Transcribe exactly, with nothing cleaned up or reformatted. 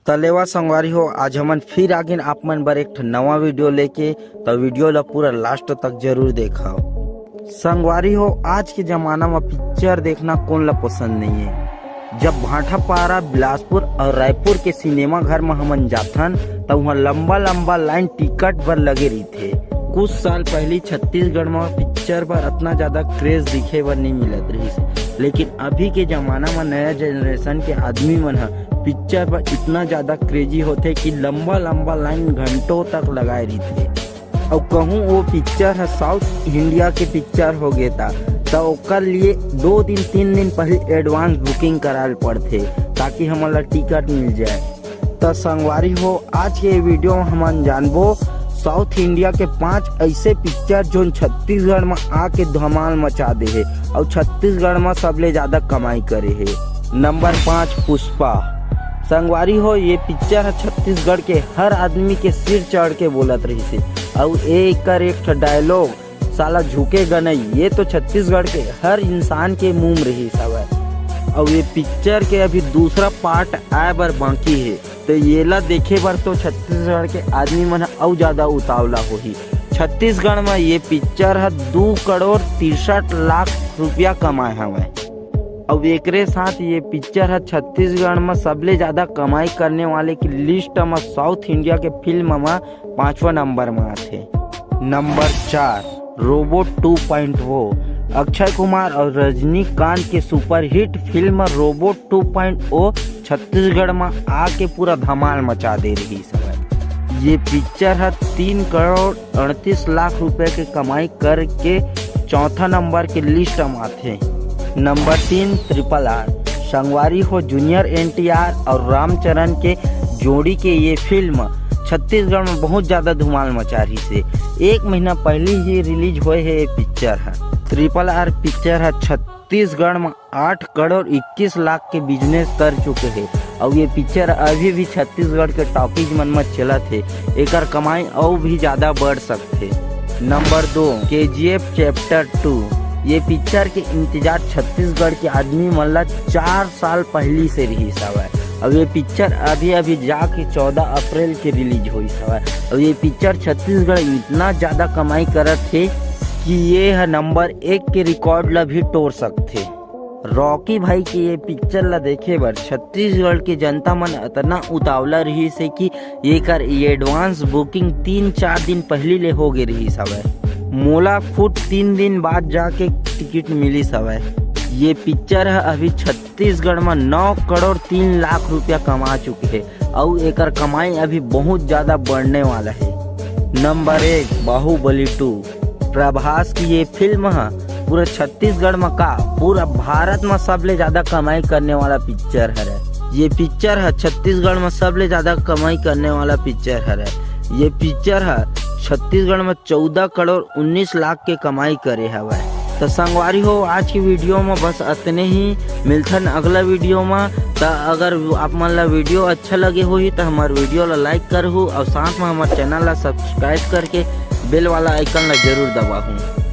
त लेवा संगवारी हो, आज हमन फिर आगिन आप मन बर एक ठन नवा वीडियो लेके। त वीडियो ला पूरा लास्ट तक जरूर देखव। संगवारी हो, आज के जमाना म पिक्चर देखना कोन ला पसंद नहीं है। जब भाटापारा, बिलासपुर और रायपुर के सिनेमा घर म हमन जाथन, त उहाँ लंबा लंबा लाइन टिकट बर लगे रहिथे। कुछ साल पहली छत्तीसगढ़ म पिक्चर बर अतना ज्यादा क्रेज दिखे बर नहीं मिलत रहिस, लेकिन अभी के जमाना म नया जनरेशन के आदमी मन ह पिक्चर बर इतना ज्यादा क्रेजी होथे कि लंबा लंबा लाइन घंटों तक लगाए रहिथे। अउ कहूँ वो पिक्चर ह साउथ इंडिया के पिक्चर हो गे ता, त ओकर लिए दो दिन, तीन दिन पहले एडवांस बुकिंग कराए ल पड़थे, ताकि हमन ला टिकट मिल जाए। त संगवारी हो, आज के वीडियो में हमन जानबो साउथ इंडिया के पांच ऐसे पिक्चर, जोन छत्तीसगढ़ में आके धमाल मचा दे हे अउ छत्तीसगढ़ में सबले ज्यादा कमाई करे हे। नंबर पाँच, पुष्पा। संगवारी हो, ये पिक्चर ह छत्तीसगढ़ के हर आदमी के सिर चढ़ के बोलत रहिस हे। अउ एकर एक ठो डायलॉग, "साला झुकेगा नहीं", ये तो छत्तीसगढ़ के हर इंसान के मुंह में रहिस हवय। अउ ये पिक्चर के अभी दूसरा पार्ट आए बर बाकी हे, तो येला देखे बर तो छत्तीसगढ़ के आदमी मन ह अउ ज्यादा उतावला होही। छत्तीसगढ़ में ये पिक्चर ह दू करोड़ तिरसठ लाख रुपया कमाए हवय। अउ एकरे साथ ये पिक्चर ह छत्तीसगढ़ म सबले ज्यादा कमाई करने वाले की लिस्ट म साउथ इंडिया के फिल्म म पांचवा नंबर म आथे। नंबर चार, रोबोट टू पॉइंट ओ। अक्षय कुमार और रजनीकांत के superhit film robot two point ओ छत्तीसगढ़ म आके पूरा धमाल मचा दे रहिस हवय। ये पिक्चर ह तीन करोड़ अड़तीस लाख रुपए के कमाई करके चौथा नंबर के लिस्ट म आथे। नंबर तीन, ट्रिपल आर। संगवारी हो, जूनियर एनटीआर और रामचरण के जोड़ी के ये फिल्म छत्तीसगढ़ में बहुत ज्यादा धमाल मचा रहिस हे। एक महीना पहली ही रिलीज होए हे ये पिक्चर ह। ट्रिपल आर पिक्चर ह छत्तीसगढ़ में आठ करोड़ इक्कीस लाख के बिजनेस कर चुके हे। अउ ये पिक्चर अभी भी छत्तीसगढ़ के टॉकीज मन म चलत हे। एकर कमाई अउ भी ज्यादा बढ़ सकथे। नंबर दो, केजीएफ चैप्टर टू। ये पिक्चर के इंतजार छत्तीसगढ़ के आदमी मन ला चार साल पहली से रहिस हवय। अउ ये पिक्चर अभी अभी जाके चौदह अप्रैल के रिलीज होइस हवय। अउ ये पिक्चर छत्तीसगढ़ इतना ज्यादा कमाई करत हे कि ये ह नंबर एक के रिकॉर्ड ला भी तोड़ सकथे। रॉकी भाई के ये पिक्चर ला देखे बर छत्तीसगढ़ के जनता मन अतना उतावला रहिस हे कि एकर एडवांस बुकिंग तीन चार दिन पहली ले हो गे रहिस हवय। मोला खुद तीन दिन बाद जाके टिकट मिलिस हवय। ये पिक्चर ह अभी छत्तीसगढ़ म नौ करोड़ तीन लाख रुपया कमा चुके हे, अउ एकर कमाई अभी बहुत ज्यादा बढ़ने वाला हे। नंबर एक, बाहुबली टू। प्रभास की ये फिल्म ह पूरा छत्तीसगढ़ म का, पूरा भारत म सबले ज्यादा कमाई करने वाला पिक्चर हरे। ये पिक्चर ह छत्तीसगढ़ म सबले ज्यादा कमाई करने वाला पिक्चर हरे। ये पिक्चर ह छत्तीसगढ़ म चौदह करोड़ उन्नीस लाख के कमाई करे हवय। त संगवारी हो, आज की वीडियो म बस अतने ही। मिलथन अगला वीडियो म। त अगर आप मन ला वीडियो अच्छा लगे होही, त हमर वीडियो ला लाइक करहू अउ साथ म हमर चैनल ला सब्सक्राइब करके बेल वाला आइकन ला जरूर दबाहू।